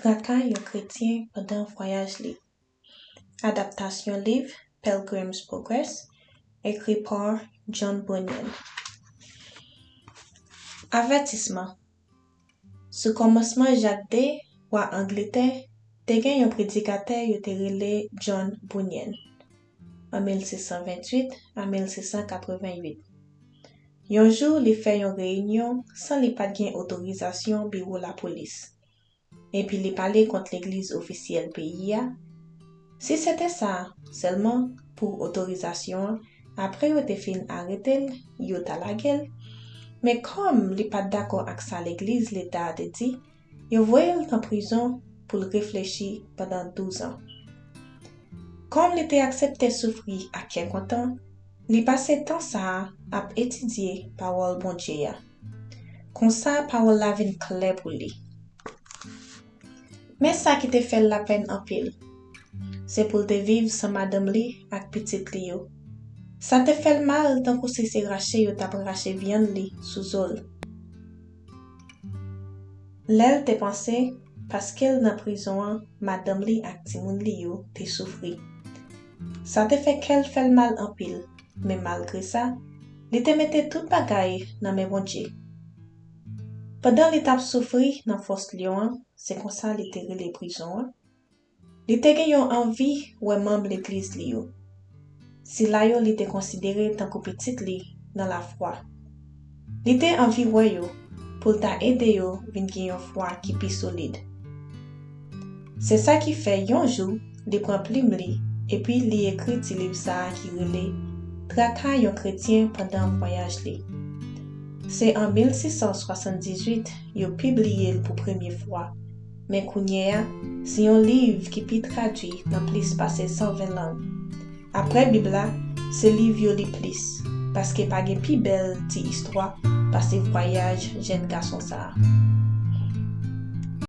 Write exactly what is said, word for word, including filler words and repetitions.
Traka yon kretyen pandan vwayaj li. Adaptasyon liv Pilgrim's Progress, ekri pa John Bunyan. Avètisman. Sou kòmansman Jak de, wa Angletè, te gen yon predikatè yo te rele John Bunyan, an mil sis san venntuit a mil sis san katreventuit. Yon jou, li fè yon reyinyon san li pa t gen otorizasyon biwo lapolis. Epi li pale kont legliz ofisyèl peyi a. Si se te sa sèlman pou otorizasyon an, apre yo te fin arete l, yo ta lage l. Men kòm li pa t dakò ak sa legliz Leta a te di, yo voye l nan prizon pou l reflechi pandan douz an. Kòm li te aksepte soufri ak kè kontan, li pase tan sa a ap etidye pawòl Bondye a. Konsa, pawòl la vin klè pou li. Men sa ki te fè l lapèn anpil, se pou l te viv san madanm li ak pitit li yo. Sa te fè l mal tankou si se rache yo t ap rache vyann li sou zo l. Lè l te panse, paske l nan prizon an, madanm li ak timoun li yo te soufri. Sa te fè kè l fè l mal anpil, men malgre sa, li te mete tout bagay nan men Bondye. Pandan li t ap soufri nan fòs lyon an, se konsa li te rele prizon an, li te gen yon anvi wè manm legliz li yo, sila yo li te konsidere tankou pitit li nan lafwa. Li te anvi wè yo pou l ta ede yo vin gen yon fwa ki pi solid. Se sa ki fè yon jou, li pran plim li epi li ekri ti liv sa a ki rele Traka yon kretyen pandan vwayaj li. Se an mil sis san swasanndizuit yo pibliye l pou premye fwa, men kounye a, se yon liv ki pi tradui nan plis pase san ven lang. Apre Bib la, se liv yo li plis, paske pa gen pi bèl ti istwa pase vwayaj jèn gason sa a.